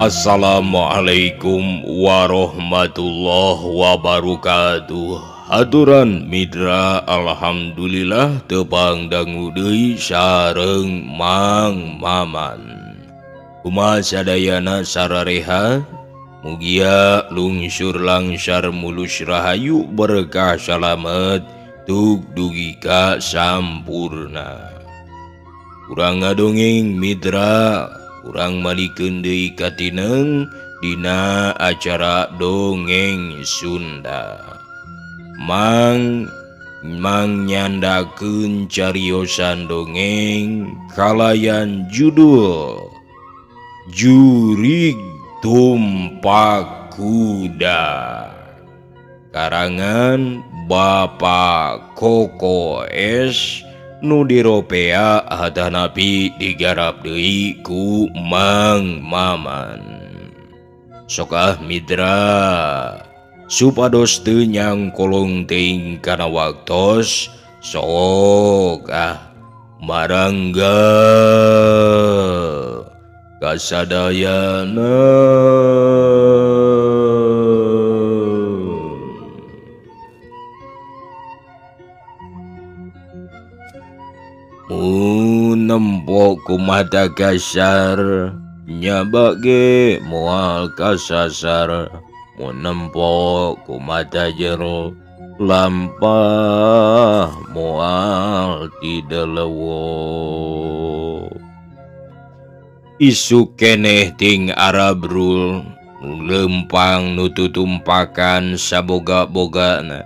Assalamualaikum warahmatullahi wabarakatuh. Aturan Mitra, alhamdulillah tepang dangu deui sareng Mang Maman. Kumaha sadayana sarareha? Mugia lungsur langsar mulus rahayu berkah salamet tug dugi ka sampurna. Urang ngadongeng Mitra, urang malikeun deui katineng dina acara dongeng Sunda. Mang Mang nyandakeun cariosan dongeng kalayan judul Jurig Tumpak Kuda, karangan Bapak Koko S nu diropea hadanapi digarap deui ku Mang Maman. Sokah Mitra, supados teu nyangkolong teuing kana waktos, sok ah marangga kasadayana. Nempo kumata kasar nyabage moal kasasar, mun nempo kumata jero lampah moal tidelewo. Isuk keneh ting Arabrul lempang nu tutumpakan saboga-bogana,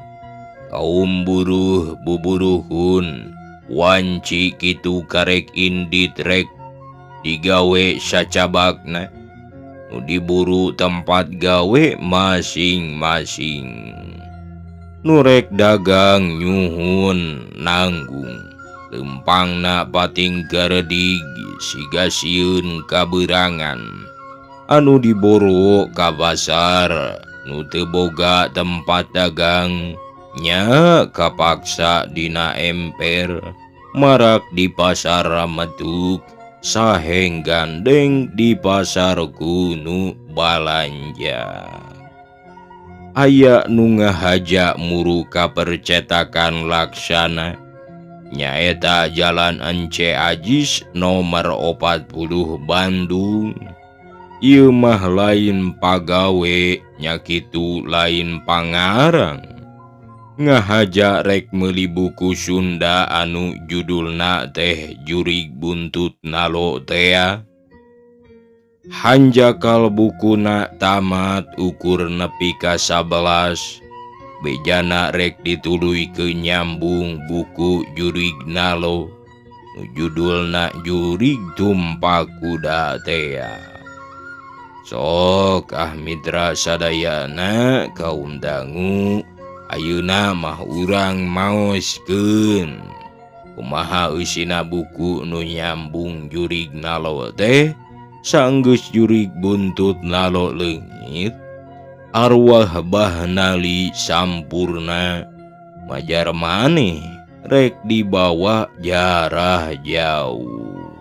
kaum buruh buburuhun wanci kitu karek indit rek digawe sacabakna, nu diburu tempat gawe masing-masing. Nu rek dagang nyuhun nanggung, lempangna pating garedig siga sieun kaberangan. Anu diburu ka pasar nu teu boga tempat dagang nya kapaksa dina emper, marak di pasar Rametuk, saheng gandeng di pasar kunu balanja. Aya nu ngahaja muru ka percetakan Laksana, nyaeta Jalan Ence Ajis nomor 40 Bandung. Ieu mah lain pagawe, nya kitu lain pangarang. Ngahaja rek meuli buku Sunda anu judulna teh Jurig Buntut Nalo tea. Hanjakal bukuna tamat ukur nepi ka 11, bejana rek dituluykeun nyambung buku Jurig Nalo nu judulna Jurig Tumpak Kuda tea. Sok ah mitra sadayana kaum dangu, ayeuna mah urang maoskeun kumaha eusina buku nu nyambung Jurig Nalo teh. Sanggeus jurig buntut nalo leungit, arwah Bahnali sampurna, majar maneh rek dibawa jarah jauh.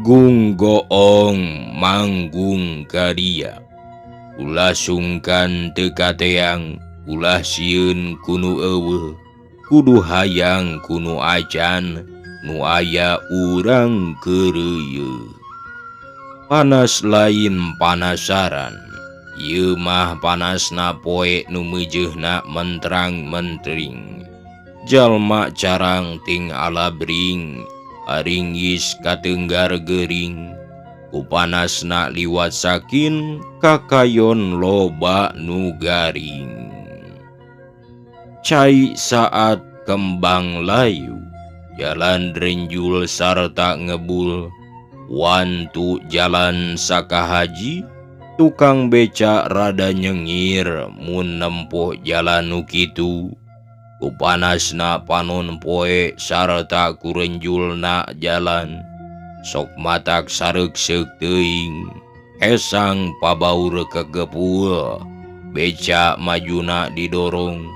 Gung goong manggung kadia, ulah sungkan teu kateang, ulah sieun kunu eueuh, kudu hayang kunu acan nu aya urang keureuyeut. Panas lain panasaran, ieu mah panasna poe nu meujeuhna mentrang-mentring. Jalma carang ting alabring, aringgis katenggar gering. Ku panasna liwat sakin, kakayon loba nu garing. Cai saat kembang layu, jalan renjul sarta ngebul. Wantu jalan sakahaji, Tukang beca rada nyengir mun nempuh jalan nu kitu. Ku panasna panon poe sarta kurenjulna jalan. Sok matak sareukseuk teuing. Hesang pabaur kegepul. Beca majuna didorong.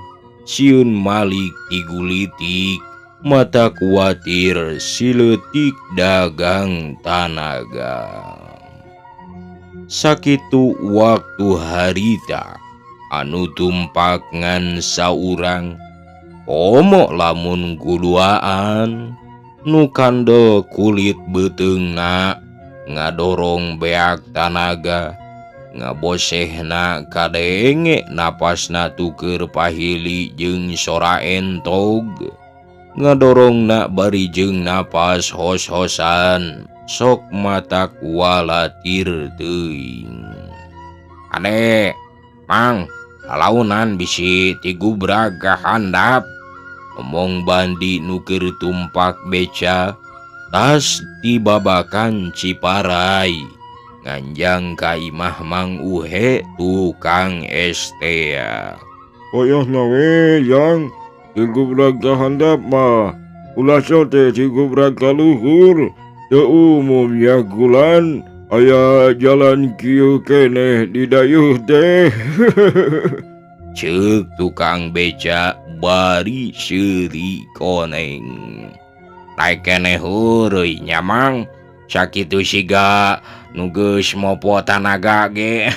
Sieun malik tigulitik. Mata kuatir sileutik dagang tanaga. Sakitu waktu harita anu tumpak ngan saurang komo lamun kuduaan nu kandel kulit beuteungna ngadorong beak tanaga ngabosehna kadenge napasna tuker pahili jeung sora entog ngadorongna bari jeung napas hos-hosan sok mata kualatir teuing. Ade, Mang, lalaunan bisi tigubrag ka handap. Omong Bandi nu keur tumpak beca tas di babakan Ciparai nganjang ka imah Mang Uhe tukang es teh. Oyah we jang tigubrag ka handap mah ulah sote tigubrag ka luhur. Teu umum ya gulan aya jalan kieu keneh di dayeuh teh. Ceuk tukang beca bari seuri koneng. Naek keneh heureuy nya Mang, sakitu siga nu geus mopo tanaga ge.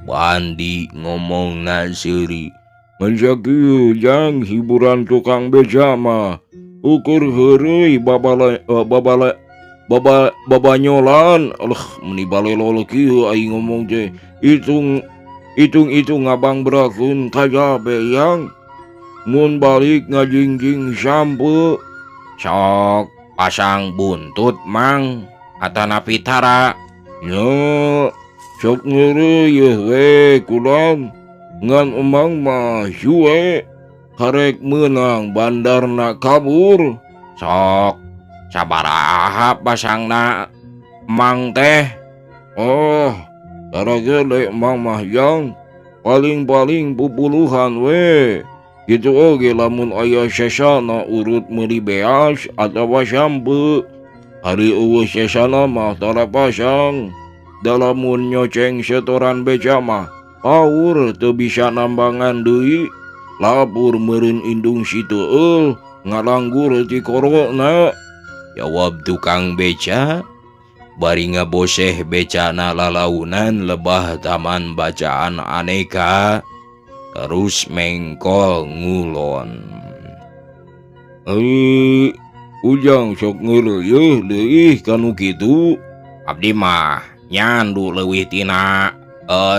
Bandi ngomongna seuri. Ngan sakieu jang hiburan tukang beca mah ukur heureuy babanyolan. Alah meni balelo kieu aing ngomong teh. Hitung-hitung ngabang berakeun kajabe yang mun balik ngajingjing sampe. Sok pasang buntut Mang atanapi tara. Nya sok ngeureuyeuh we kulam ngan emang mah suwe karek meunang bandarna kabur. Sok sabaraha pasangna Mang teh? Oh, tara gede Mang mah jang paling-paling pupuluhan we. Gitu oge lamun aya sesana urut meuli beas atawa sampe. Ari eueuh sesana mah tara pasang. Da lamun nyoceng setoran beca mah paur teu bisa nambangan deui. Lapur meureun indung si teueul ngalanggur ti korona. Jawab tukang beca bari ngaboseh becana lalaunan lebah taman bacaan aneka terus mengkol ngulon. Ujang sok ngeureuyeuh deui kanu kitu. Abdi mah nyandu leuwih tina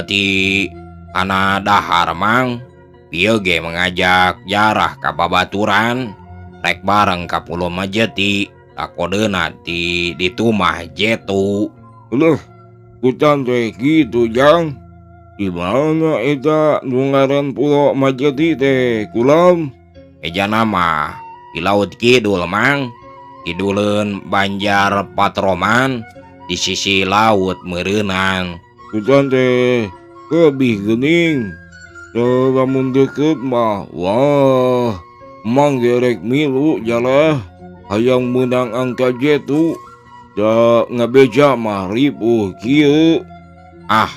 ti kana dahar Mang. Pieu ge mengajak jarah ka babaturan rek bareng ka Pulo Majeti takodeuna ti ditu mah jetu. Leuh, kutan teh kitu jang. Di mana eta nu ngaran Pulo Majeti teh kulam? Ejana mah di laut kidul Mang, kiduleun Banjar Patroman di sisi laut meureunan. Kutan teh kebih geuning. Teu lamun deukeut mah wah Mang gerek milu jalah hayang meunang angka jetu. Da ngabeja mah ripuh kieu. Ah,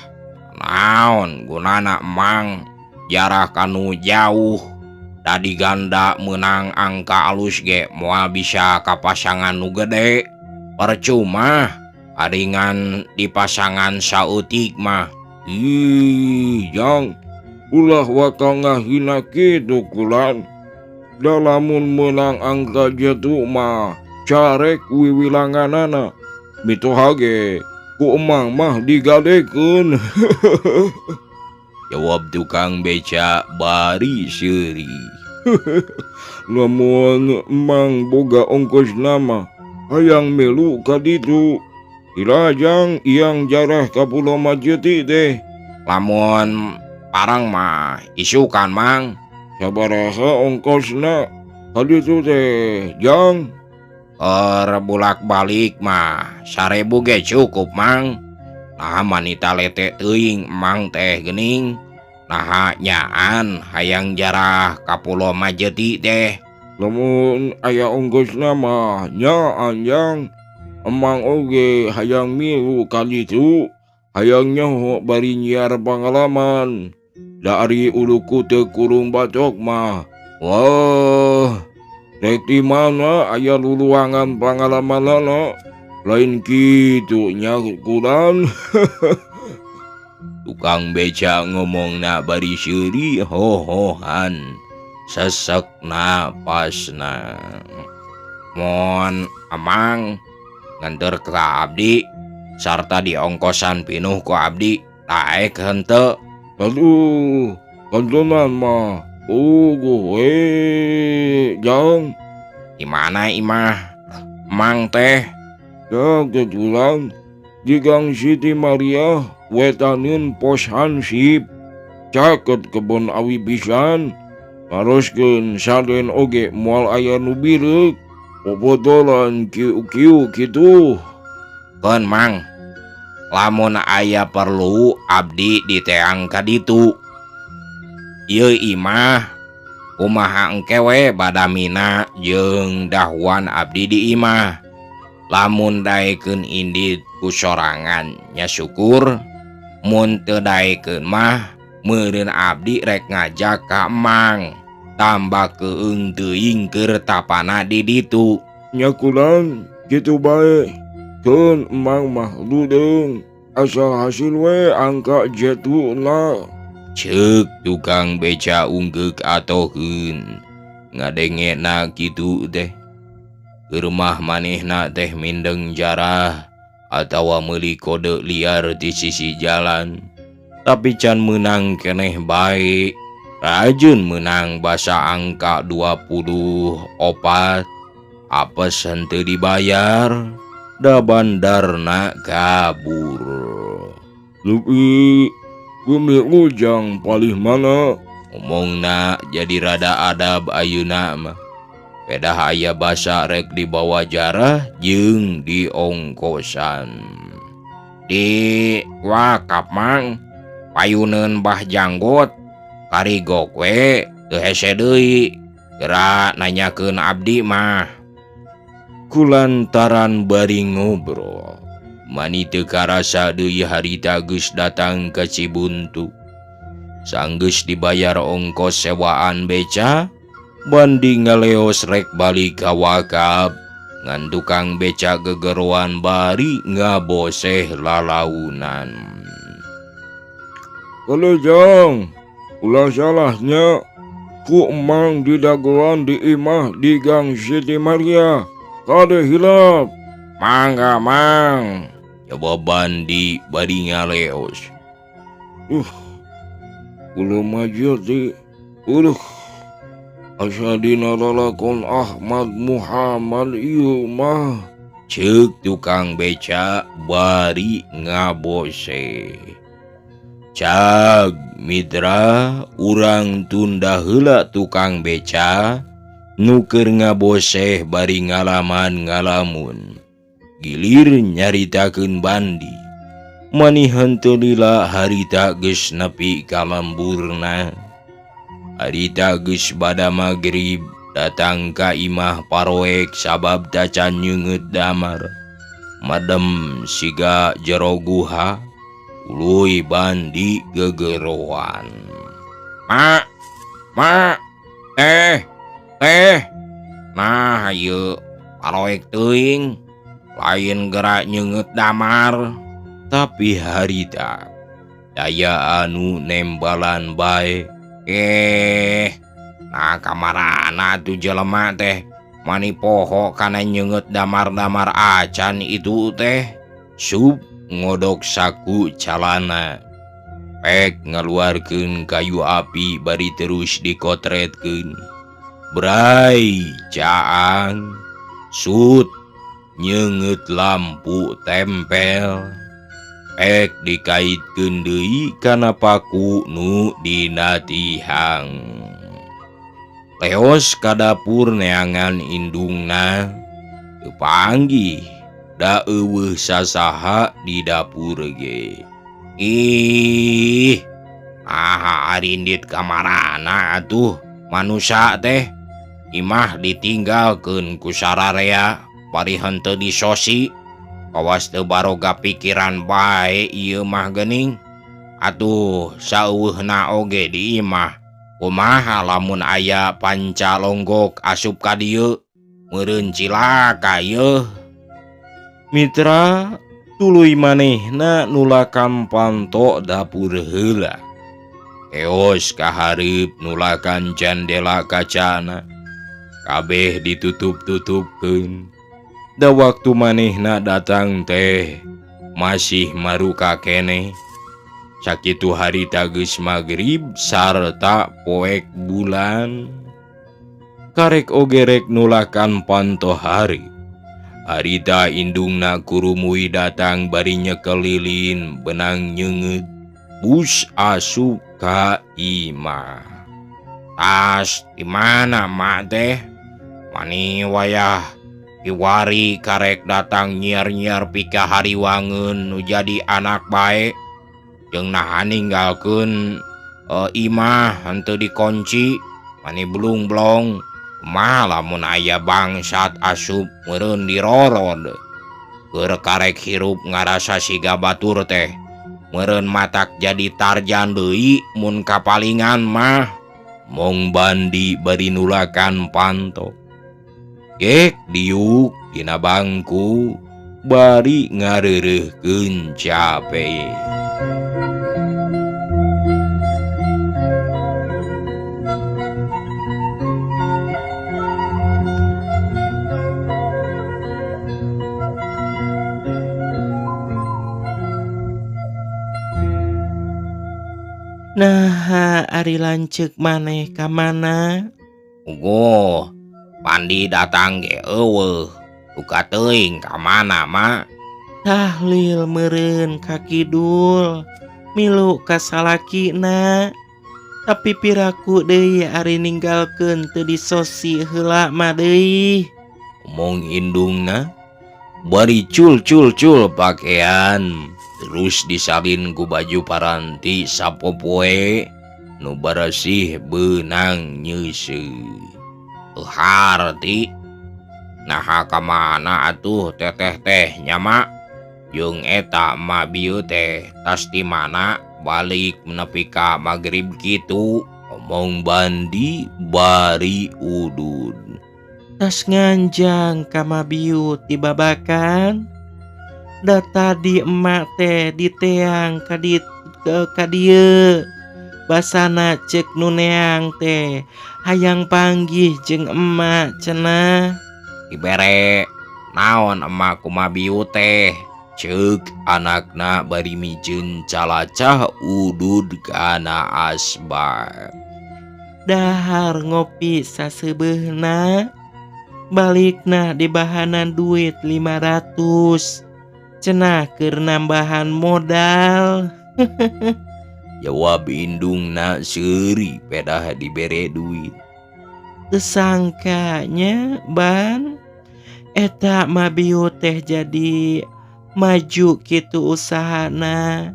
naon gunana Mang jarah kanu jauh. Tadi ganda menang angka alus ge moal bisa ka pasangan nu gede. Percuma aringan di pasangan saeutik mah. Ih, jang ulah waka ngahina kitu kulan. Da lamun meunang angka jetu mah carek wiwilanganana. Mitoha ge ku emang mah digadekeun. Jawab tukang beca bari seuri. Lamun emang boga ongkos nama hayang milu ka ditu. Irajang iang jarah ka Pulo Majeti teh. Lamun parang mah isukan Mang. Sabaraha ongkosna ka ditu teh jang? Bolak-balik mah 1000 ge cukup Mang. Nah mani talete teuing Emang teh geuning. Naha nyaan hayang jarah ka Pulo Majeti teh. Lamun aya ongkosna mah nyaan Jang. Emang oge hayang milu ka ditu, hayang nyaho bari nyiar pangalaman. Da ari uluku teu kurung bacok mah. Wah, rek di mana aya luluangan pangalamanana? Lain kitu nya kulan. Tukang beca ngomongna bari seuri hohohan. Sesek napasna. Mon Amang nganter ka abdi sarta diongkosan pinuh ku abdi daek henteu. Aduh, kantonan mah puguh we Jang. Di mana imah Mang teh? Ya ketulan di Gang Siti Maria wetaneun pos Hansip caket kebon awi pisan. Taroskeun saden oge moal aya nu bireuk. Bobotolan kieu-kieu kitu. Keun Mang, lamun aya perlu abdi diteang ka ditu. Ieu imah kumaha engke we badamina jeung dahuan abdi di imah. Lamun daekeun indit ku sorangan nya syukur, mun teu daekeun mah meureun abdi rek ngajak ka Emang. Tambah keung teuing keur tapana di ditu. Nya kulan kitu bae. Keun Emang mah ludeung asal hasil we angka jetuna. Ceuk tukang beca unggeuk atoheun ngadengena kitu teh. Keur mah manehna teh mindeng jarah atawa meuli kode liar di sisi jalan. Tapi can meunang keneh bae. Rajin menang basa angka 24 apes henteu dibayar da bandarna kabur. Lupi bumi ujang palih mana? Omongna jadi rada adab ayeuna mah. Pedah aya basa rek dibawa jarah jeung diongkosan. Di wakap Mang payuneun Bah Janggot karigok we teu hese deui geura nanyakeun abdi mah. Kulantaran bari ngobrol mani teu karasa deui harita geus datang ka Cibuntu. Sanggeus dibayar ongkos sewaan beca banding ngaleos rek balik ka wakab ngan tukang beca gegeroan bari ngaboseh lalaunan. Kalau Jang, ulah salahnya ku Emang didagoan di imah di Gang Siti Maria. Kade hilap. Mangga Mang. Coba bandi bari ngaleos. Ulah maju ti. Asa dina lalakon Ahmad Muhammad ieu mah. Ceuk tukang beca bari ngabose. Cag mitra urang tunda heula tukang beca nu keur ngaboseh bari ngalaman ngalamun. Gilir nyaritakeun bandi. Mani henteu lila harita geus nepi ka lemburna. Harita geus bada magrib datang ka imah paroek sabab tacan nyeungeut damar. Madem siga jero guha. Uluy bandi gegeroan. Mak, mak, teh, teh. Nah, ieu paroek teuing. Lain gerak nyeungeut damar. Tapi harita daya anu nembalan bae. Nah kamarana tuh jelema teh mani poho kana nyeungeut damar-damar acan itu teh. Sup ngodok saku calana. Pek ngaluarkeun kayu api bari terus dikotretkeun. Bray caang sut nyeungeut lampu tempel. Pek dikaitkeun deui kana paku nu dina tihang. Leos ka dapur neangan indungna teu panggih. Da euweuh sasaha di dapur ge. Ih, aha arindit kamarana atuh manusa teh. Imah ditinggalkeun ku sararea bari henteu disosi. Kawas teu baroga pikiran bae ieu mah geuning. Atuh saueuhna oge di imah. Kumaha lamun aya panca longgok asup ka dieu meureun cilaka yeuh. Mitra tuluy manehna nulakan panto dapur heula. Eos kahareup nulakan jandela kacana. Kabeh ditutup-tutupkeun. Da waktu manehna datang teh masih maruka keneh. Sakitu harita geus magrib sarta poek bulan. Karek oge rek nulakan panto hari. Harita indungna kurumui datang bari nyekelilin benang nyeungeut. Bus asup ka imah. Tas di mana mak teh? Mani wayah kiwari karek datang nyiar-nyiar pika hariwangeun nu jadi anak bae. Jeung naha ninggalkeun imah henteu dikunci mani blung-blong. Kumaha lamun aya bangsat asup meureun dirorod. Keur karek hirup ngarasa siga batur teh. Meureun matak jadi tarjan deui mun kapalingan mah. Mong Bandi bari nulakan panto. Gek diuk dina bangku bari ngareureuhkeun cape. Naha ari lanceuk maneh ka mana? Ugoh, Pandi datang ge eueuh. Duka teuing ka mana, Ma? Tahlil meureun ka kidul, milu ka salakina. Tapi piraku deui ari ninggalkeun teu disosi heula mah deui. Omong indungna bari cul-cul-cul pakaian. Terus disalin ku baju paranti sapopoe nu barasih beunang nyeuseuh. Harti naha ka mana atuh teteh teh nya mak? Jeung eta ma bieu teh tas di mana balik nepi ka magrib kitu. Omong Bandi bari udud. Tas nganjang ka mabiu ti babakan. Da tadi emak teh diteang ka dieu. Basana cek nu neang teh hayang panggih jeung emak cenah. Dibere naon emak kumabiu teh? Ceuk anakna bari miceun calacah udud kana asbak. Dahar ngopi saseubeuhna, balikna dibahanan duit 500. Cenah keur nambahan modal. Jawab indungna seuri pedah dibere duit. Tersangkanya ban eta mabiu teh jadi maju kitu usahana.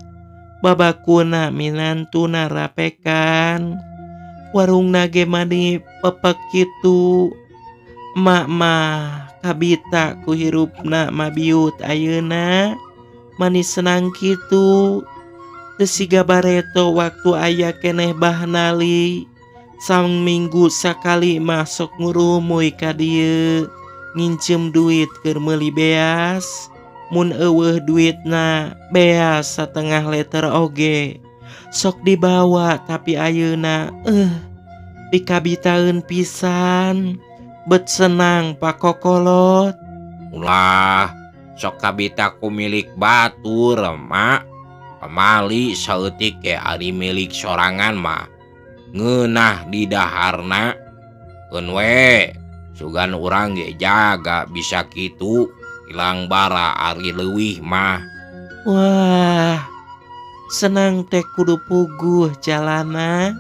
Babakuna minantuna rapekan. Warungna ge mani pepek kitu. Emak mah kabita ku hirupna mabiut ayeuna manis senang kitu. Teu siga bareto waktu aya keneh Bahnali. Sang minggu sakali mah sok ngurumuy ka dieu ngincem duit keur meuli beas. Mun eueuh duitna beas satengah liter oge sok dibawa, tapi ayeuna pikabitaeun pisan. Bet senang pakokolot. Ulah sok kabita ku milik batur mak. Pamali saeutik ge ari milik sorangan mah ngeunah di daharna. Keun we sugan urang ge jaga bisa kitu ilang bara ari leuwih mah. Wah, senang teh kudu puguh jalana.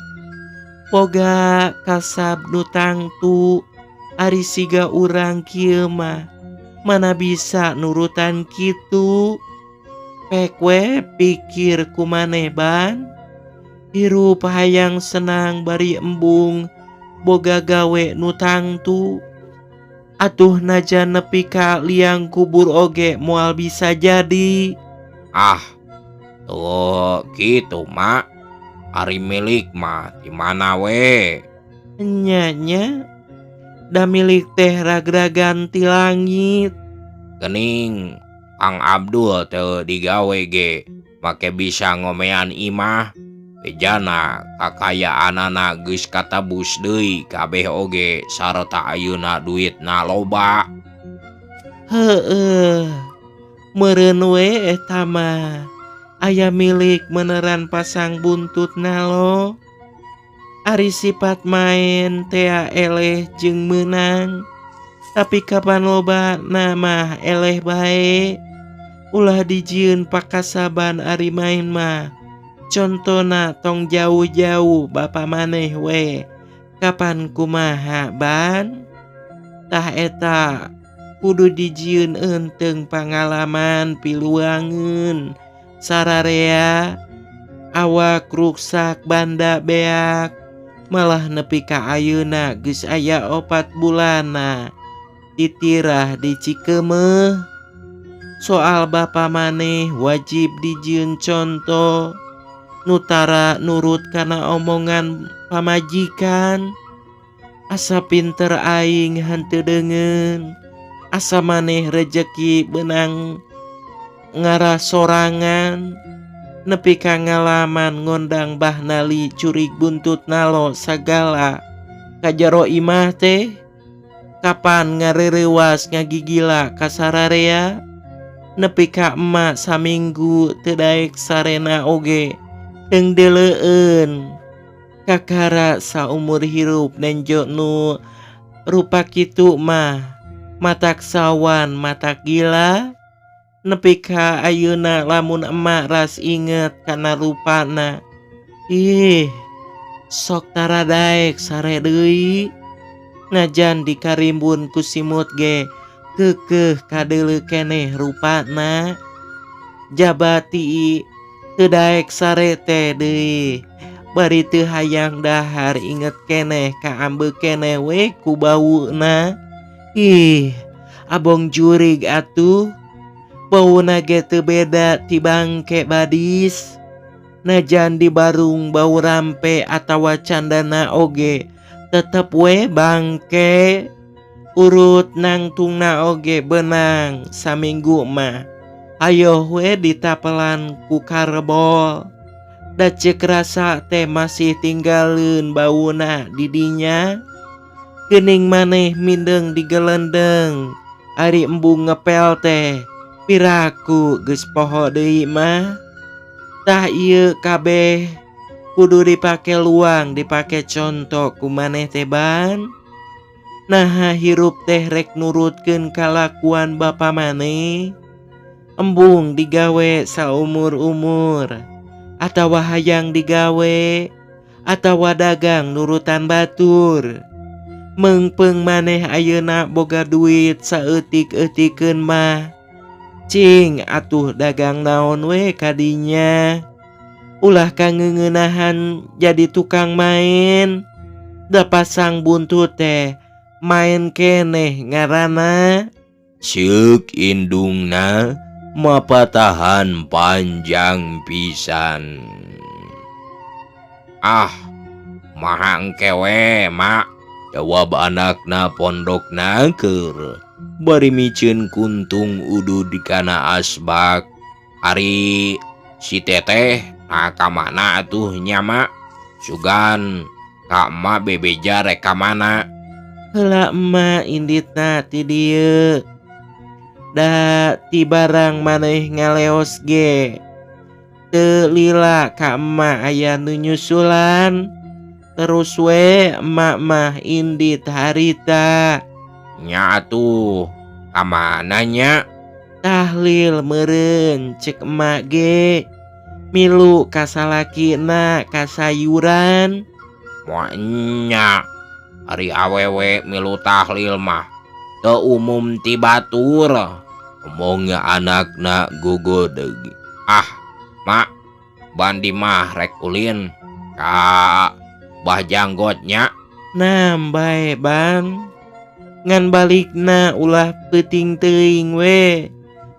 Poga kasab nu tangtu ari siga urang kieu mah Mana bisa nurutan kitu. Pek we pikir ku maneh ban. Hirup hayang senang bari embung boga gawe nu tangtu. Atuh najan nepi ka liang kubur oge moal bisa jadi. Ah, tuh gitu mak. Ari milik mah di mana we? Nya nya. Da milik teh ragragan ti langit. Gening Kang Abdul teu digawe ge make bisa ngomean imah. Bejana kakayaanana geus katabus deui kabeh oge sarta ayeuna duitna loba. Heueuh. Meureun we eta mah. Aya milik meneran pasang buntut nalo. Ari sifat main tea eleh jeung meunang. Tapi kapan loba mah eleh bae. Ulah dijieun pakasaban ari main mah. Contona tong jauh-jauh bapa maneh we. Kapan kumaha ban? Tah eta kudu dijieun eunteung pangalaman piluangeun sararea awak ruksak banda beak malah nepi ka ayeuna geus aya 4 bulanna titirah di Cikeumeuh. Soal bapa maneh wajib dijieun conto nutara nurut kana omongan pamajikan. Asa pinter aing henteu deungeun. Asa maneh rejeki beunang ngarah sorangan. Nepi ka ngalaman ngondang Bahnali curig buntut nalo sagala ka jero imah teh. Kapan ngareurewas ngagigila ka sararea. Nepi ka emak saminggu teu daek sarena oge deungdeleueun. Kakara saumur hirup nenjo nu rupa kitu mah matak sawan matak gila. Nepi ka ayeuna lamun emak ras inget kana rupana. Ih, sok tara daek sare deui. Najan dikarimbun ku simut ge keukeuh kadeuleu keneh rupana. Jabati teu daek sare teh deui. Bari teu hayang dahar inget keneh ka ambeuk keneh we ku bauna. Ih, abong jurig atuh. Bauna ge teu beda ti bangke badis. Najan di barung bau rampe atawa candana oge tetep we bangke. Urut nangtungna oge benang saminggu mah. Ayo we ditapelan ku karbol. Da ceuk rasa teh masih tinggaleun bauna di dinya. Geuning maneh mindeng digelendeng. Ari embung ngepel teh piraku geus poho deui mah. Tah ieu kabeh kudu dipake luang, dipake conto ku maneh teh ban. Naha hirup teh rek nurutkeun kalakuan bapa maneh. Embung digawe saumur-umur atawa hayang digawe atawa dagang nurutan batur. Meungpeung maneh ayeuna boga duit saeutik-eutikeun mah. Cing atuh dagang naon we kadinya. Ulah kangeuneunahan jadi tukang main. Da pasang buntut teh main keneh ngaranna. Ceuk indungna mapatahan panjang pisan. Ah, maha engke we, mak. Jawab anakna pondok nangker. Bari miceun kuntung udud kana asbak. Ari si teteh nah ka mana atuh nya mak? Sugan ka emak bebeja rek ka mana? Heula emak inditna ti dieu. Da ti barang maneh ngaleos ge. Teu lila ka emak aya nu nyusulan. Terus we emak mah indit harita. Nya atuh, ka mana nya? Tahlil meureun ceuk emak ge. Milu ka salakina ka sayuran. Moal nya, ari awewe milu tahlil mah. Teu umum ti batur. Omong anakna gogodeg. Ah, mak, Bandi mah rek ulin ka Bah Janggotnya. Nah, bae Ban. Ngan balikna ulah peuting teuing we.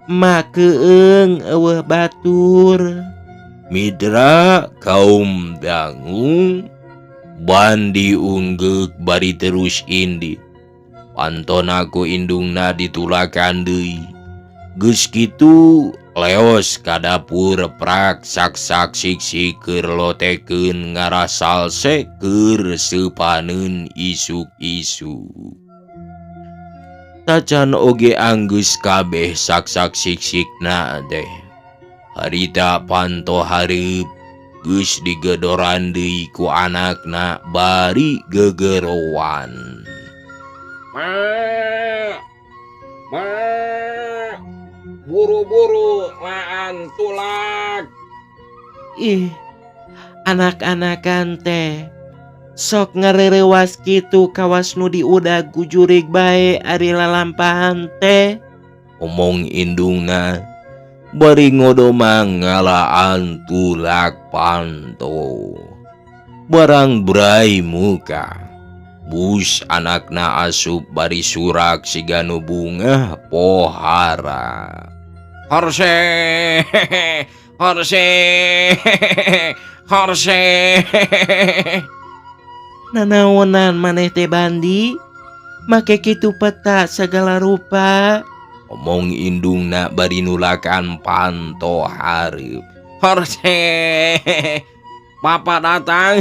Emak keung eueuh batur. Mitra kaum dangu Bandi unggeuk bari terus indit. Pantona ku indungna ditulakan deui. Geus kitu leos ka dapur prak sak-sak siksik keur lotekeun ngarasalse keur seupaneun isuk-isuk. Tacan oge anggeus kabeh sak-sak siksikna teh. Harita panto hareup geus digedoran deui ku anakna bari gegerowan. Ma, ma, buru-buru maan tulak. Ih, anak-anakan teh sok ngarerewas kitu kawas nu diudag ku jurig bae ari lalampahan teh. Omong indungna bari ngodomang ngalaan tulak panto. Barang brai muka. Bus anakna asup bari surak siga nu bungah pohara. Horse, horse, horse. Nanaonan maneh teh Bandi? Make kitu peta segala rupa. Omong indungna bari nulakan panto hareup. Horse, papa datang,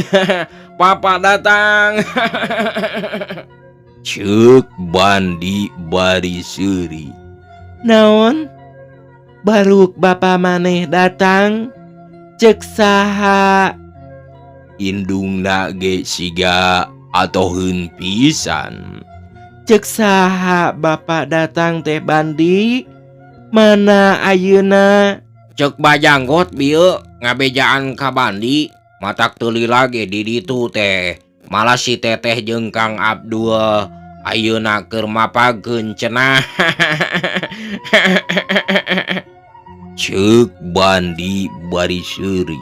papa datang. Ceuk Bandi bari seuri. Naon? Baruk bapa maneh datang? Ceuk saha? Indungna ge siga atoheun pisan. Ceuk saha bapa datang teh Bandi? Mana ayeuna? Ceuk Bajanggot bieu ngabejaan ka Bandi. Matak teu lila ge di ditu teh. Malah si teteh jeung Kang Abdul ayeuna keur mapageun cenah. Ceuk Bandi bari seuri.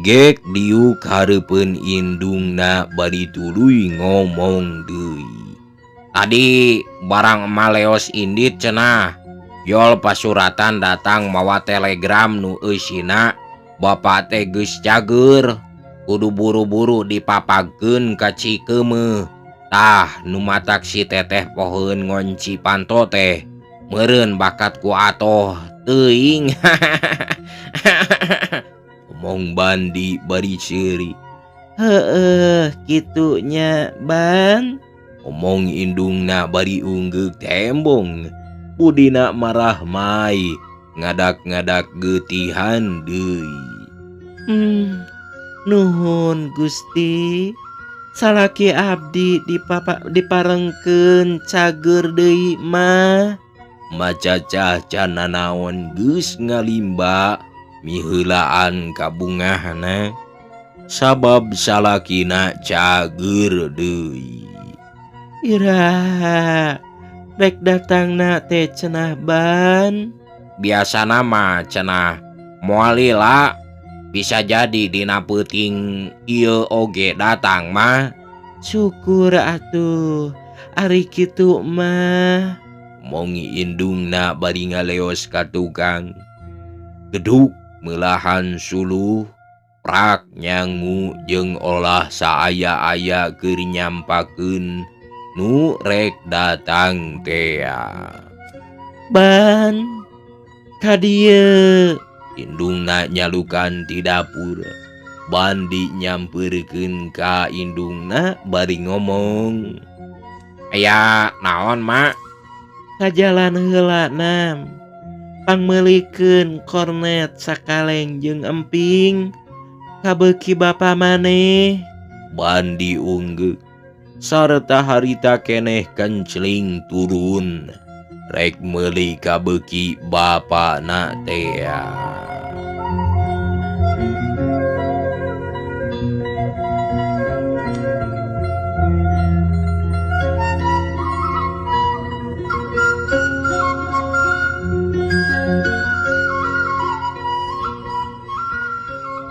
Gek diuk hareupeun indungna bari tuluy ngomong deui. Tadi barang maleos indit cenah. Yol pasuratan datang mawa telegram nu eusina bapak teh geus cager. Kudu buru-buru dipapageun ka Cikeumeuh. Tah nu matak si teteh poheun ngonci panto teh meureun bakat ku atoh teuing. Omong Bandi bari seuri. Heueuh kitu nya Ban. Omong indungna bari unggeuk tembong. Budina marah mai ngadak-ngadak geutihan deui. Nuhun Gusti. Salaki abdi diparengkeun cager deui mah. Macacah can nanaon geus ngalimba miheulaan kabungahna sabab salakina cager deui. Iraha rek datangna teh cenah Ban. Biasana mah cenah moal lila, bisa jadi dina peuting ieu oge datang mah. Syukur atuh ari kitu mah. Mongi indungna bari ngaleos ka tukang. Geduk meulahan suluh prak nyangu jeung olah saaya-aya keur nyampakeun nu rek datang tea. Ban ka dieu. Indungna nyalukan ti dapur. Bandi nyampeurkeun ka indungna bari ngomong. Aya naon mak? Kajalan heula nam. Pangmeulikeun kornet sakaleng jeung emping. Kabeuki bapa maneh. Bandi unggeuk sarta harita keneh kencling turun rek meuli kabeuki bapana tea.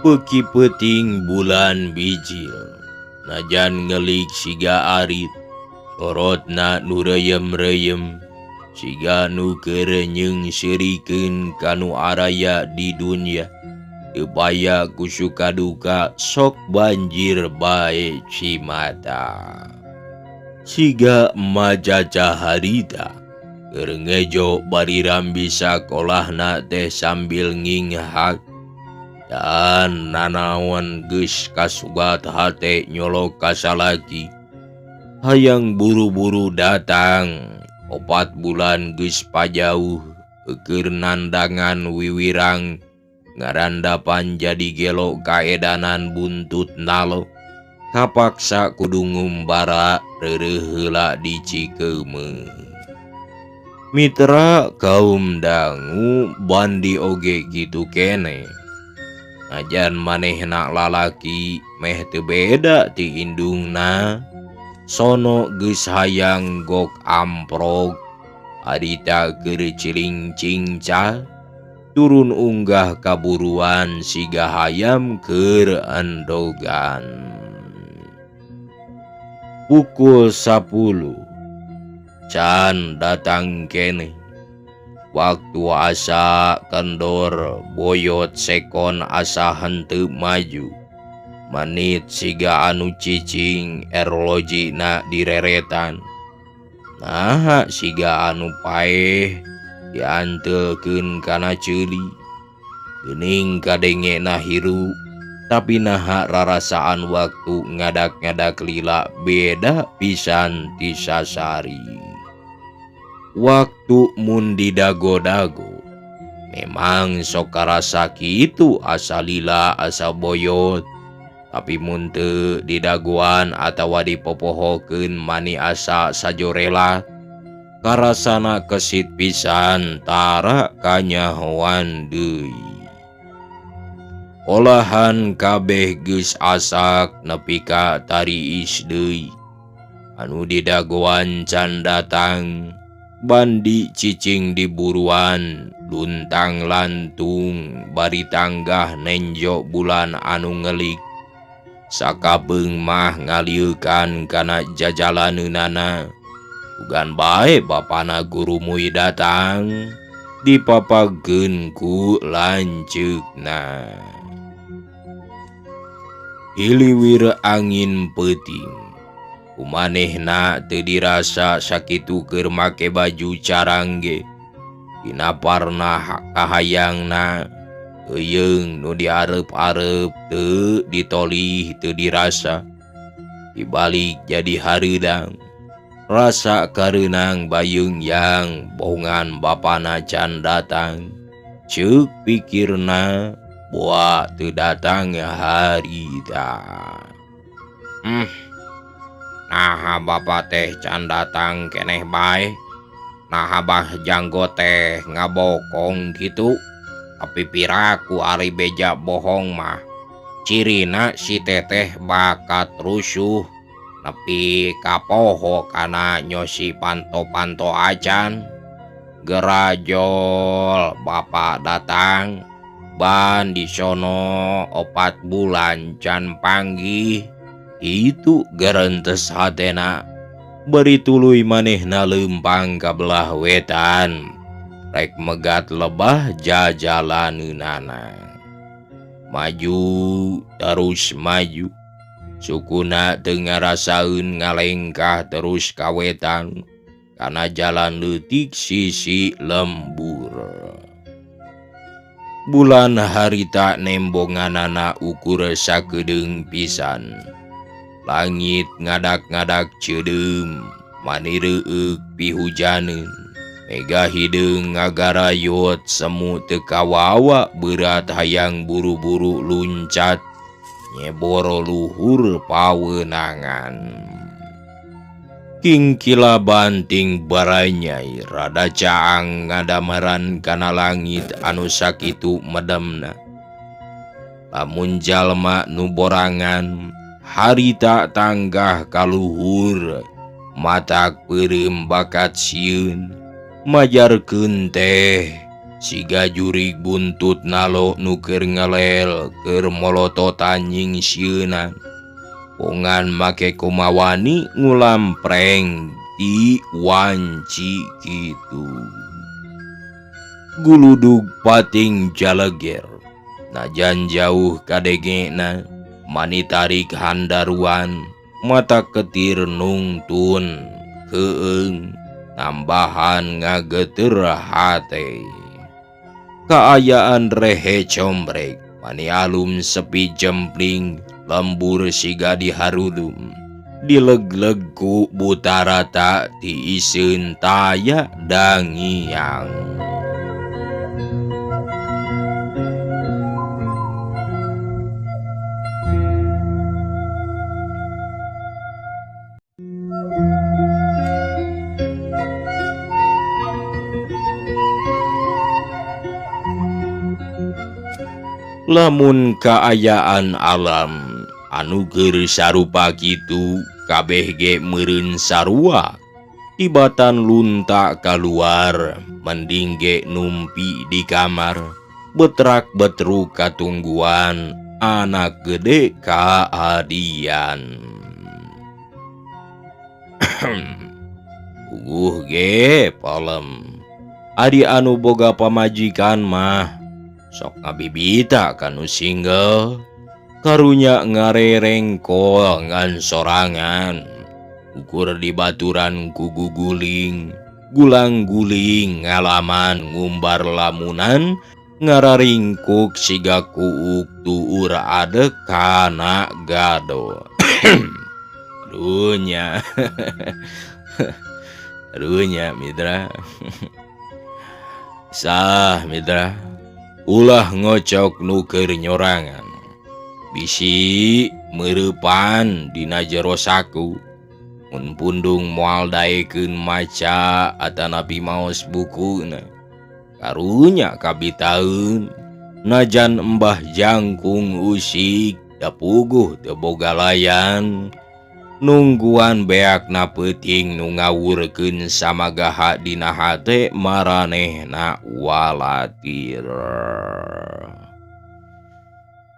Beuki peuting bulan bijil najan ngelik siga arit sorotna nu reyem-reyem siga nu keur nyeungseurikeun ka nu araya di dunya. Teu paya ku suka duka sok banjir bae cimata. Siga macaca harita keur ngejo bari rambi sakolahna teh sambil nginghak. Dan nanaon geus kasugat hate nyolok ka salaki. Hayang buru-buru datang, 4 bulan geus pajauh keur nandangan wiwirang ngarandapan jadi gelo kaedanan buntut nalo. Kapaksa kudu ngumbara reureuh heula di Cikeumeuh. Mitra kaum dangu Bandi oge kitu keneh. Najan manehna lalaki meh teu beda ti indungna. Sono geus hayang gok amprok harita keur ciling cingca turun unggah kaburuan siga hayam keur endogan. Pukul 10 can datang keneh. Waktu asa kendor boyot sekon asa henteu maju. Manit siga anu cicing erlojina direretan. Naha siga anu paeh diantelkeun kana ceuli. Geuning kadengena hiru tapi naha rarasaan waktu ngadak-ngadak lila beda pisan ti sasari. Waktu mun didago-dago memang sok karasa kitu asa lila asa boyot. Tapi mun teu didagoan atawa dipopohokeun mani asa sajorela karasana kesit pisan tara kanyahoan deui. Olahan kabeh geus asak nepi ka tariis deui. Anu didagoan can datang, Bandi cicing di buruan, luntang lantung bari tanggah nenjo bulan anu ngelik. Sakabeung mah ngalieukan kana jajalaneunana. Ugan bae bapana gurumuy datang, dipapageun ku lanceukna. Hiliwir angin peuting. Kumanehna teu dirasa sakitu keur make baju carang ge. Dina parna kahayangna euyeung nu diareup-areup teu ditolih teu dirasa. Dibalik jadi hareudang. Rasa kareunang bayung yang bohongan bapana can datang. Ceuk pikirna boa teu datang harita. Naha bapa teh can datang keneh bae. Naha bah janggo teh ngabokong kitu. Tapi piraku ari beja bohong mah. Cirina si teteh bakat rusuh. Nepi kapoho kana nyosi panto-panto acan. Gerajol bapak datang. Ban di sono 4 bulan can panggih. Itu gerentes hatena. Beri tuluy manehna leumpang ka belah wetan. Rek megat lebah jajalaneunana. Maju terus maju. Sukuna teu ngarasaeun ngalengkah terus ka wetan. Kana jalan leutik sisi lembur. Bulan harita nembonganana ukur sakedeung pisan. Langit ngadak-ngadak ceudeum, mani reueuk pihujaneun. Mega hideung ngagarayot semu teu kawawa beurat hayang buru-buru luncat nyeboro luhur paweunangan. Kingkila banting baranyai rada caang ngadamaran kana langit anu sakitu medemna. Lamun jalma nu borangan harita tanggah kaluhur matak peureum bakat sieun majarkeun teh Siga jurig buntut nalo nu keur ngelel keur molototan nyingsieunan. Pongan make kumawani ngulampreng di wanci kitu. Guludug pating jaleger. Najan jauh kadegena mani tarik handaruan mata ketir nungtun keung tambahan ngageter hate. Kaayaan rehe combrek mani alum sepi jempling lembur siga diharudum dileg-leg ku butarata tiiseun taya dangiang. Lamun kaayaan alam anu keur sarupa kitu kabeh ge meureun sarua tibatan lunta kaluar mending ge numpi di kamar betrak betru katungguan anak gede kaadian. Uguh ge palem adi anu boga pamajikan mah sok ngabibita kanu single karunya ngarerengkol ngan sorangan ukur di baturan ku guguling gulang-guling ngalaman ngumbar lamunan ngararingkuk siga kuuk tuur adek kana gado. Runya runya mitra. Sah mitra, ulah ngocok nu keur nyorangan bisi meurepan dina jero saku mun pundung moal daekeun maca atanapi maos bukuna karunya kabitaeun najan embah jangkung usik da puguh teu boga layan nungguan beakna peuting nu ngawurkeun samagaha dina hate maranehna walatir.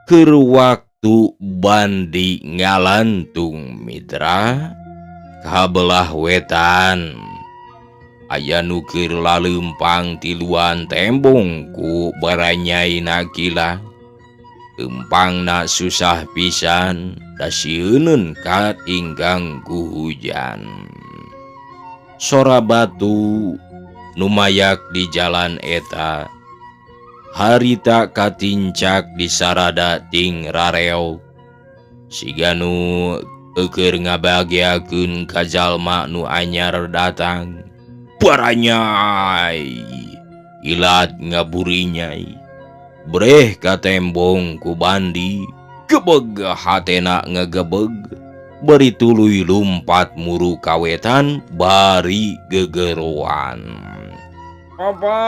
Keur waktu Bandi ngalantung mitra kabelah wetan aya nu keur laleumpang tiluan tembong ku baranyaina kila. Leumpangna susah pisan da sieuneun katinggang ku hujan. Sora batu numayak di jalan eta harita katincak di sarada ting rareo siga nu keur ngabageakeun ka jalma nu anyar datang. Baranyai ilat ngaburinyai breh ka tembong ku Bandi gebeg hatena ngegebeg beri tuluy lumpat muru kawetan bari gegeroan. Papa,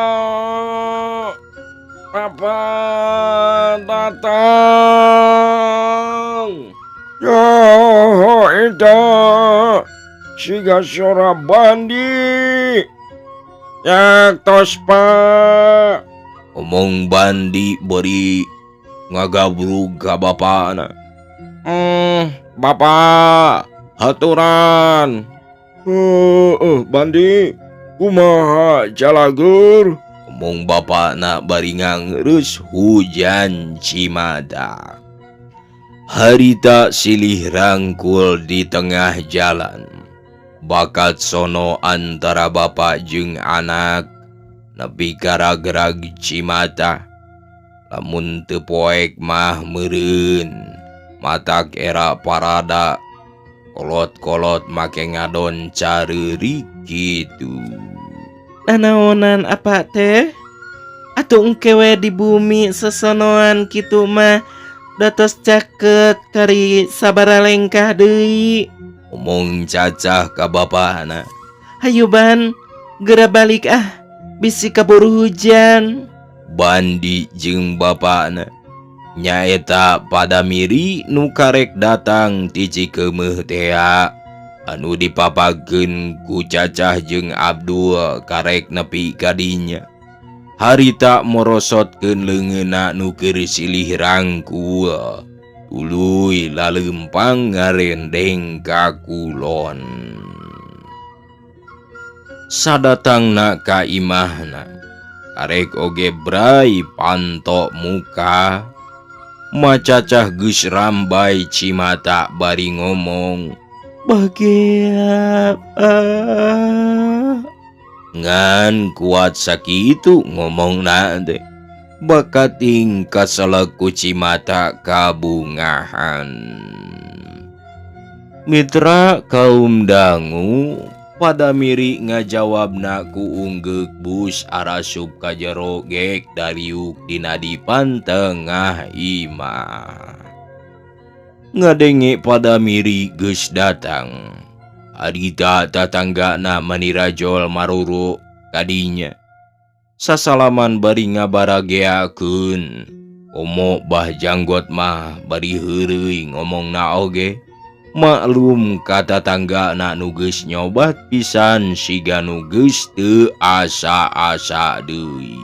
papa datang. Yo eta siga sora Bandi. Ya tos pak. Omong Bandi beri ngagabrug ka bapana. Bapak haturan. Bandi kumaha jalagur? Omong bapana bari ngangreus hujan cimada. Harita silih rangkul di tengah jalan. Bakat sono antara bapak jeung anak nepi karagerag cimata. Lamun teu poek mah meureun matak era parada kolot-kolot make ngadon careurik kitu. Nanaonan apa teh? Atuh engke we di bumi sesonoan kitu mah datos caket kari sabara lengkah deui. Omong cacah ka bapana. Hayu Ban, geura balik ah, bisi kaburu hujan. Bandi jeung bapana nyaeta pada miri nu karek datang ti Cikeumeuh tea anu dipapageun ku cacah jeung Abdul karek nepi ka dinya. Harita morosotkeun leungeunna nu keur silih rangkul tuluy laleumpang ngarendeng ka kulon. Sadatangna ka imahna karek oge brai panto muka macacah geus rambai cimata bari ngomong Bagea ngan kuat sakitu ngomongna teh bakating kaselaku cimata kabungahan. Mitra kaum dangu pada miri ngajawabna ku unggeuk bus arasup ka jero gek dariuk dina dipan tengah imah. Ngadenge pada miri geus datang. Harita tatanggana manirajol maruru kadinya. Sasalaman bari ngabarageakeun. Komo Bah Janggot mah bari heureuy ngomongna oge. Maklum ka tatanggana nu geus nyobat pisan siga nu geus teu asa-asa deui.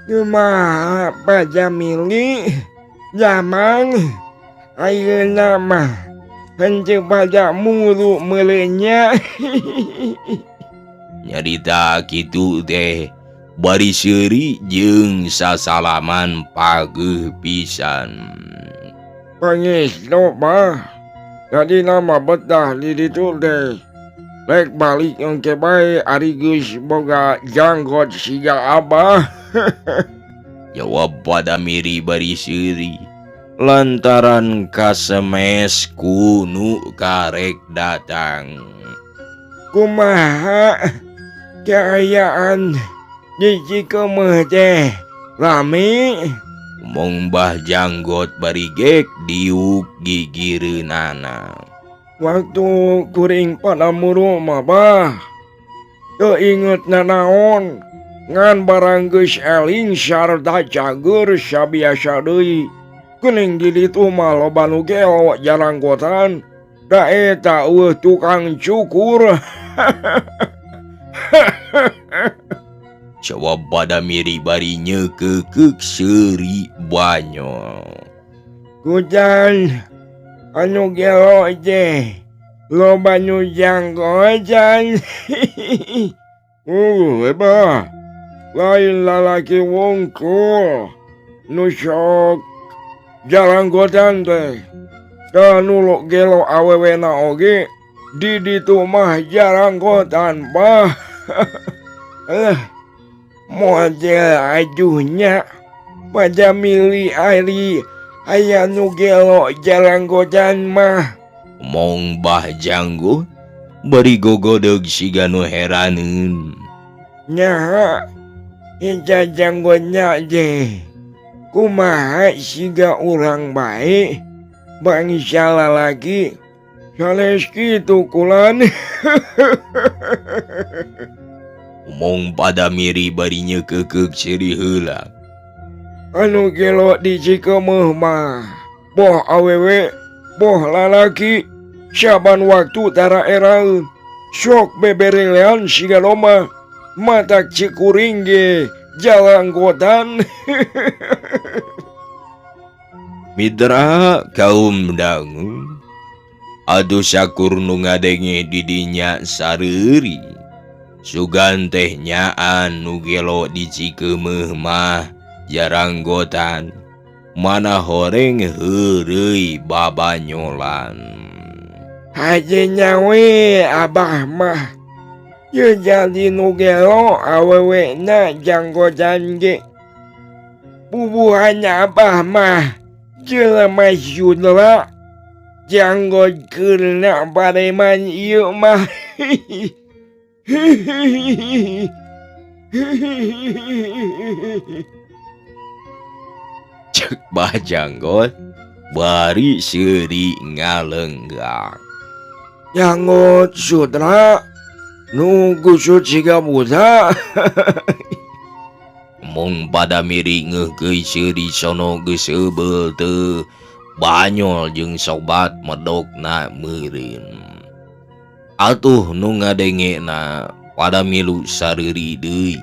Kumaha Pak Jamili? Jamang ayeuna mah henteu pada muru meuleunya. Nyarita kitu teh bari seuri jeung sasalaman pageuh pisan. Pangestu mah jadi nama betah di ditu teh. Rek balik engke bae ari geus boga janggot siga abah. Jawab pada miri bari seuri lantaran kasemes ku nu karek datang. Kumaha kaayaan di Cikeumeuh teh rame? Omong Bah Janggot bari gek diuk gigireunana. Waktu kuring pada muru mah bah teu inget nanaon ngan barang geus eling sarta cager sabiasa deui. Geuning di ditu mah loba nu gelo jaranggotan da eta eueuh tukang cukur. Jawab pada miri bari nyekekeuk seuri banyol. Kujan anu gelo teh loba nu janggotan. Bah lain lalaki wungkul nu sok jaranggotan teh. Da nu gelo awewena oge di ditu mah jaranggotan bah. Model aduhnya pada milih ari aya nu gelo jaranggotan mah. Omong Bah Janggot bari gogodeg siga nu heraneun. Nyaha eta janggotna teh kumaha siga urang bae bangsa lalaki sanes kitu kulan. Omong pada miri bari nyekekeuk seuri heula. Anu gelo di Cikeumeuh mah boh awewe boh lalaki saban waktu tara eraeun sok beberelean siga loma matak cikuring ge jalanggotan. Mitra kaum dangu aduh sakur nu ngadenge di dinya sareuri. Sugan teh nyaan nu gelo di Cikeumeuh mah jaranggotan mana horeng heureuy babanyolan. Haje nyawe abah mah ye jadi nu gelo awewena janggotan ge. Bubuhannya abah mah jelema sudra janggot keurna pareman ieu mah. Cek Bah Janggot bari seuri ngalenggak. Janggot sutra nu gusut siga buta. Mung pada miri ngeuhkeui seuri sono geus eubel teu banyol jeung sobat medokna meureun. Atuh nu ngadengena pada milu sareuri deui.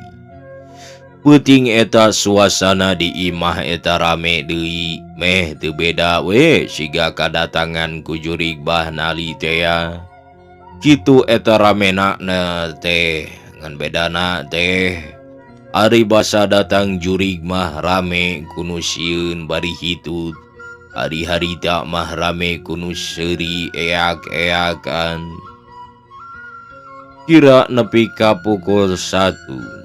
Peuting eta suasana di imah eta rame deui meh teu beda we siga kadatangan ku jurig Bah Nali tea. Kitu eta ramena na teh ngan bedana teh ari basa datang jurig mah rame ku nu sieun bari hitut. Ari harita mah rame ku nu seuri eak-eakan. Kira nepi ka pukul 1.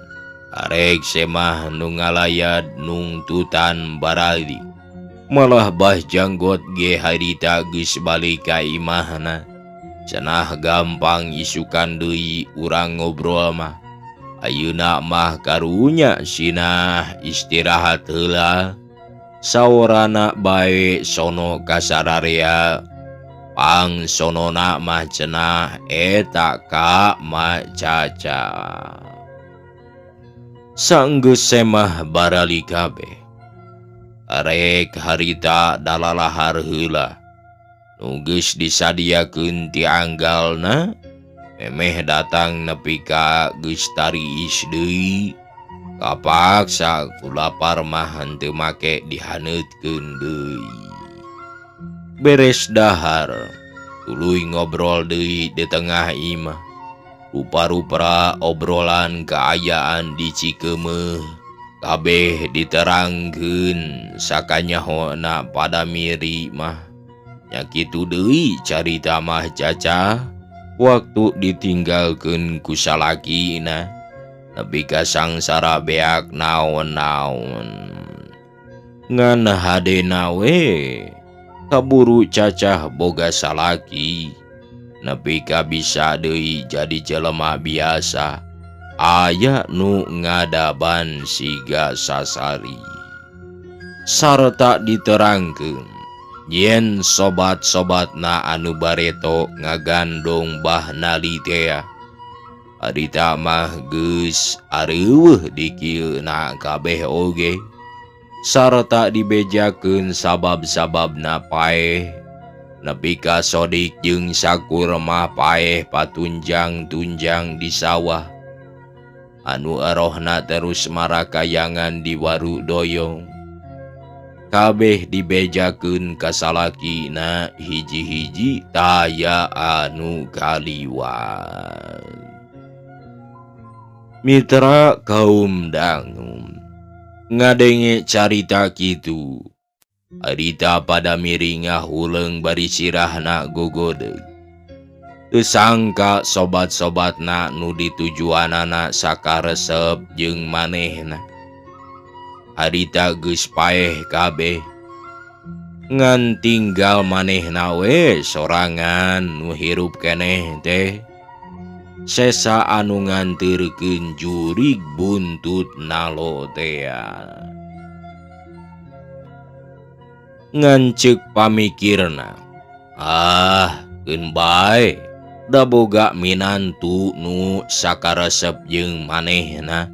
Arek semah nu ngalayad nungtutan barali. Malah Bah Janggot ge harita geus balik ka imahna. Cenah gampang isukan deui urang ngobrol mah. Ayeuna mah karunya sinah istirahat heula. Saorana bae sono kasararea. Pang sonona mah cenah eta ka Ma Caca. Sanggeus semah barali kabeh. Arek harita dalalahar heula. Nu geus disadiakeun ti anggalna memeh datang nepi ka geus tariis deui. Kapaksa ku lapar mah henteu make dihaneutkeun deui. Beres dahar, tuluy ngobrol deui di tengah imah. Rupa-rupra obrolan kaayaan di Cikeumeuh kabeh diterangkeun sakanyahona pada miri mah. Nya kitu deui carita mah Caca waktu ditinggalkeun ku salakina nepi ka sangsara beak naon-naon. Ngan hadena we kaburu Cacah boga salaki nepi ka bisa deui jadi jelema biasa aya nu ngadaban siga sasari. Sarta diterangkeun yen sobat-sobatna anu bareto ngagandong Bah Nali tea. Harita mah geus areuweuh dikieuna kabeh oge. Sarta dibejakeun sabab-sababna paeh. Nepi ka Sodik jeung Sakur mah paeh patunjang-tunjang di sawah. Anu erohna terus marakayangan di Waru Doyong. Kabeh dibejakeun ka salakina hiji-hiji taya anu kaliwat. Mitra kaum dangu ngadenge carita kitu. Harita pada miringah huleung bari sirahna gogodeg. Teu sangka sobat-sobatna nu ditujuanana sakaresep jeung manehna. Harita geus paeh kabeh. Ngan tinggal manehna we sorangan nu hirup keneh teh. Sesa anu nganterkeun jurig buntut nalo tea. Ngan ceuk pamikirna, ah keun bae da boga minantu nu sakaresep jeung manehna.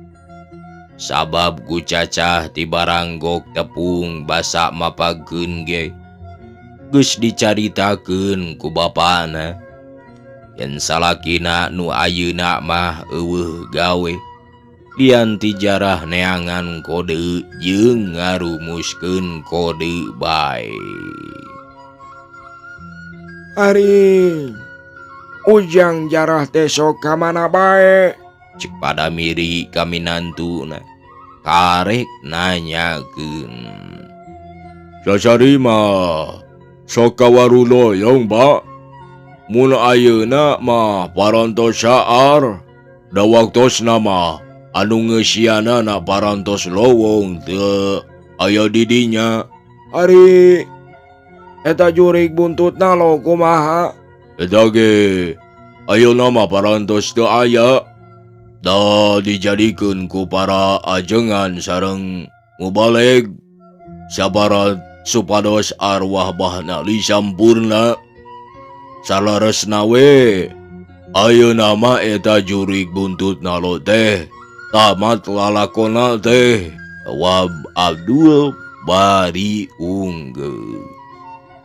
Sabab ku Cacah ti baranggok tepung basa mapageun ge geus dicaritakeun ku bapana. Yen salakina nu ayeuna mah eueuh gawe lian ti jarah neangan kode jeung ngarumuskeun kode bae. Ari Ujang jarah teh sok ka mana bae? Cek pada miri ka minantuna karek nanyakeun. Sasari mah sok ka Waru Doyong, Pak. Mun ayeuna mah parantos saar, da waktosna mah anu ngeusianana parantos lowong teu aya di dinya. Ari eta jurig buntutna lo kumaha? Eta ge ayeuna mah parantos teu aya. Da dijadikeun ku para ajengan sareng mubaleg sabarat supados arwah Bah Nali sampurna. Salaresna we ayeuna mah eta jurig buntut nalo teh tamat lalakona teh Wab Abdul bari unggul.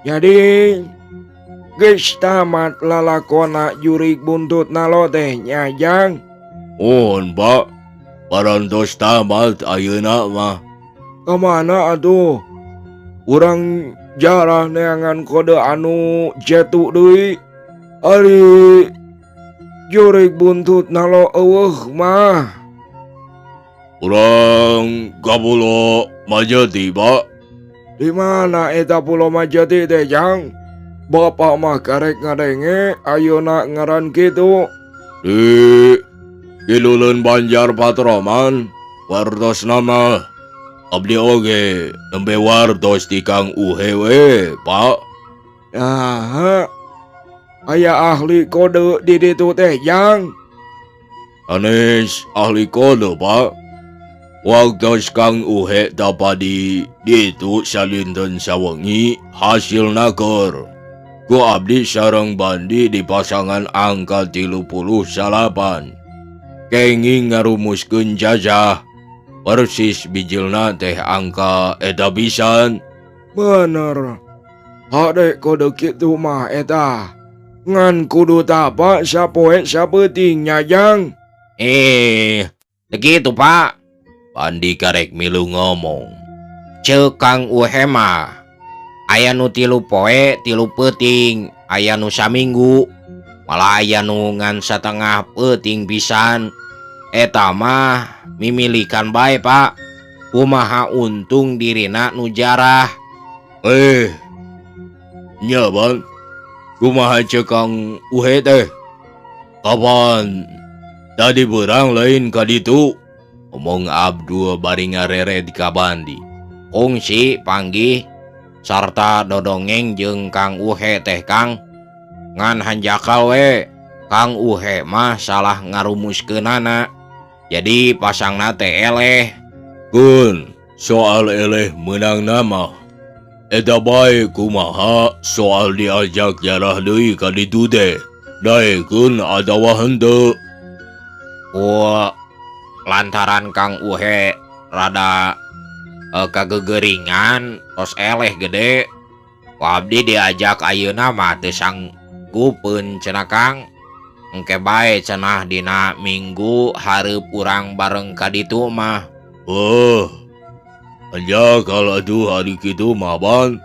Jadi geus tamat lalakona jurig buntut nalo teh nya Jang. Mohon Pak. Parantos tamat ayeuna mah. Ka mana atuh? Urang jarah neangan kode anu jetu deui. Ari jurig buntut nalo eueuh mah. Urang ka Pulo Majeti, Pak. Di mana eta Pulo Majeti teh, Jang? Bapak mah karek ngadenge ayeuna ngaran kitu. Di kiduleun Banjar Patroman, wartos nama abdi oge nembe wartos ti Kang Uhe we, Pak. Aha. Aya ahli kode di ditu teh, Jang. Sanes ahli kode, Pak. Waktos Kang Uhe tapa di ditu salinten sawengi hasilna keur. Ku abdi sareng Bandi di pasangan angka 39. Kenging ngarumuskeun jajah. Persis bijilna teh angka eta pisan. Bener. Hade kode kitu mah eta. Ngan kudu tapa sapoe sapeuting nya, Jang. Begitu, Pak. Bandi karek milu ngomong. Ceuk Kang Uhe mah aya nu 3 poe 3 peuting, aya nu saminggu, malah aya nu ngan satengah peuting pisan. Eta mah mimilikan bae, Pak. Kumaha untung dirina nu jarah. Nya, Bang. Kumaha ceuk Kang Uhe teh? Kapan tadi berang lain ka ditu? Omong Abdul bari ngareret ka Bandi. Kungsi panggih sarta dodongeng jeung Kang Uhe teh, Kang. Ngan hanjakal we, Kang Uhe mah salah ngarumuskeunana. Jadi pasangna teh eleh. Kun, soal eleh meunang nama. Eta bae kumaha soal diajak jarah deui ka ditu teh. Daekeun atawa henteu. Wah, lantaran Kang Uhe rada kagegeringan tos eleh gede. Ku abdi diajak ayeuna mah teu sanggupeun cenah, Kang. Engke bae cenah dina minggu hareup urang bareng ka ditu mah. Oh, aja kalau atuh hari kitu mah, Bang.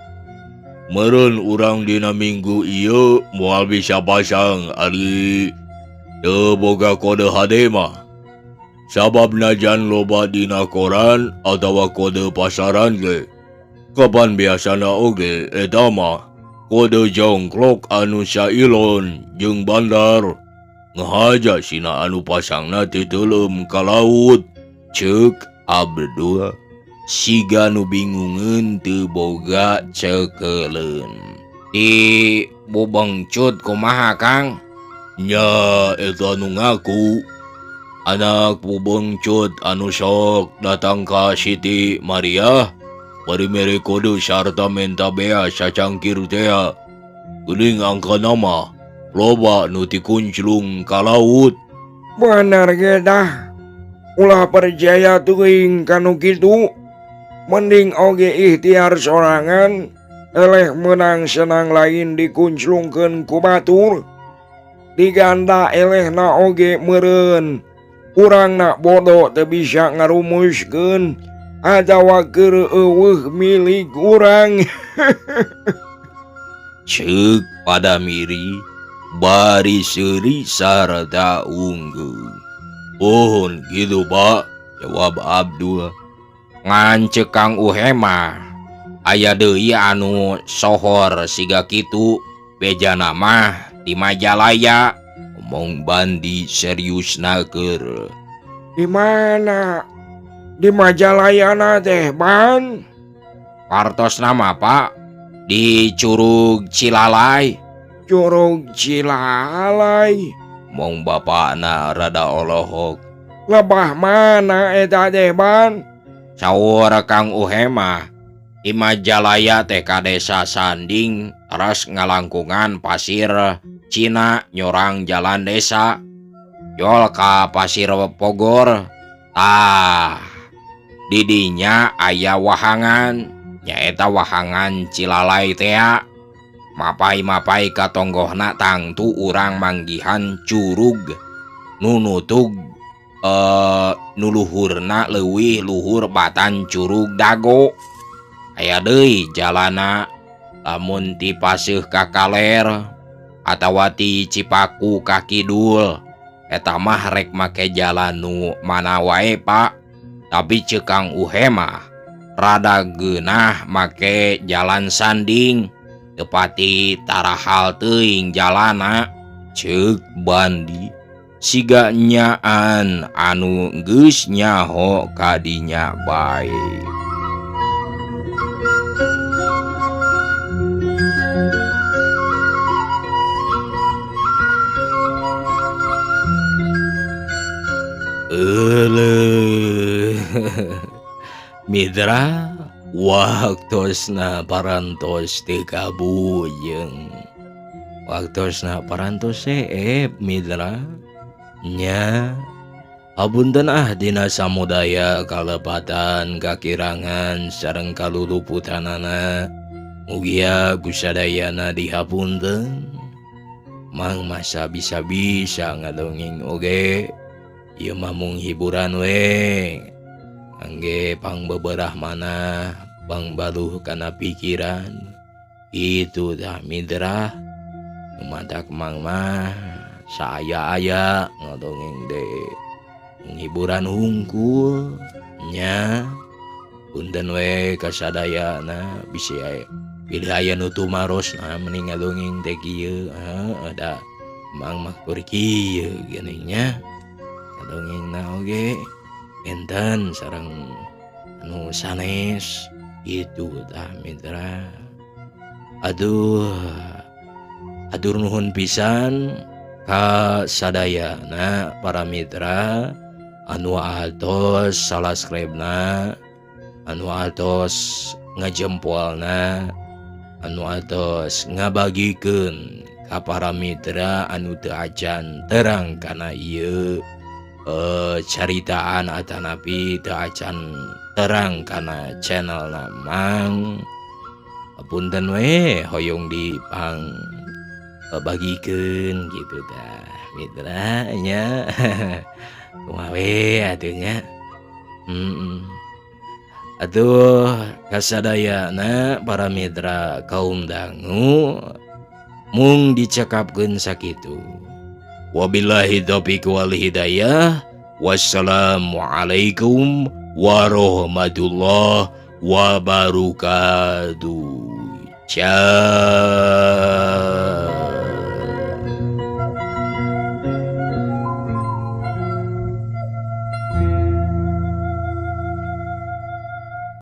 Meureun urang dina minggu ieu moal bisa pasang ari teu boga kode hade mah. Sabab najan loba dina koran atawa kode pasaran ge. Kapan biasana oge eta mah kode jongklok anu sailon jeung bandar. Ngahaja sina anu pasangna titeuleum ka laut. Ceuk Abdul siga nu bingungeun teu boga cekeleun. Di bubengcut kumaha, Kang? Nya eta nu ngaku. Anak bubengcut anu sok datang ka Siti Maria bari mere kode sarta menta bea sacangkir tea. Geuning angka nama loba nu tikunclung ka laut. Bener ge dah. Ulah percaya teuing kanu kitu. Mending oge ikhtiar sorangan eleh menang senang lain dikunclungkeun ku batur. Diganda elehna oge meureun. Urang nak bodoh teu bisa ngarumuskeun atawa keur eueuh milik urang. Ceuk pada miri bari seuri sarta unggul. Pohon gitu, Pak, jawab Abdul. Ngan ceuk Kang Uhe mah aya deui anu sohor siga kitu, bejana mah di Majalaya. Omong Bandi serius naker. Di mana? Di Majalaya na teh, Bang? Partos nama, Pak, di Curug Cilalai. Curug Cilalai. Mong bapakna rada olohok. Lebah mana eta teh, Bang? Saur Kang Uhe mah di Majalaya teh ka desa Sanding teras ngalangkungan pasir Cina nyorang jalan desa jol ka pasir Pogor. Tah didinya aya wahangan, nyaeta wahangan Cilalai tea. Mapai-mapai ka tonggohna tangtu urang manggihan curug nunutug nu luhurna leuwih luhur batan Curug Dago. Aya deui jalana lamun ti Paseuh ka kaler atawa ti Cipaku ka kidul eta mah rek make jalan nu mana wae Pak. Tapi ceuk Kang Uhe mah rada geunah make jalan sanding tepati tarahal teuing jalana ceuk Bandi siga nyaan anu geus nyaho kadinya bae. Euleuh Mitra waktosna parantos teu kabujeng, waktosna parantos seep Mitra nya. Hapunten ah dina samudaya kalepatan kakirangan sareng kaluluputanana, mugia kusadayana dihapunten. Mang masa bisa-bisa ngadongeng oge ieu mah mung hiburan we, angge pangbeberah mana pangbaluh kana pikiran itu dah Mitra. Matak mang mah saaya-aya ngadongeng deh hiburan hungkul nya. Punten we kasadayana bisi aya pilih aya nu tumarosna mending ngadongeng teh kieu. Heeh da mang mah keur kieu geuning nya ngadongengna oge benten sareng anu sanes itu tah Mitra. Aduh atur nuhun pisan ka sadayana para mitra anu atos salaskribna, anu atos ngajempolna, anu atos ngabagikeun ka para mitra anu teu acan terang kana ieu caritaan atanapi teu acan terang kana channelna Mang. Punten we hoyong dipang bagikeun gitu tah Mitra nya. Kumaha we atuh nya. Atuh kasadayana para mitra kaum dangu mung dicekapkeun sakitu. Wabillahi taufiq wal hidayah. Wassalamualaikum warahmatullahi wabarakatuh. Ciao.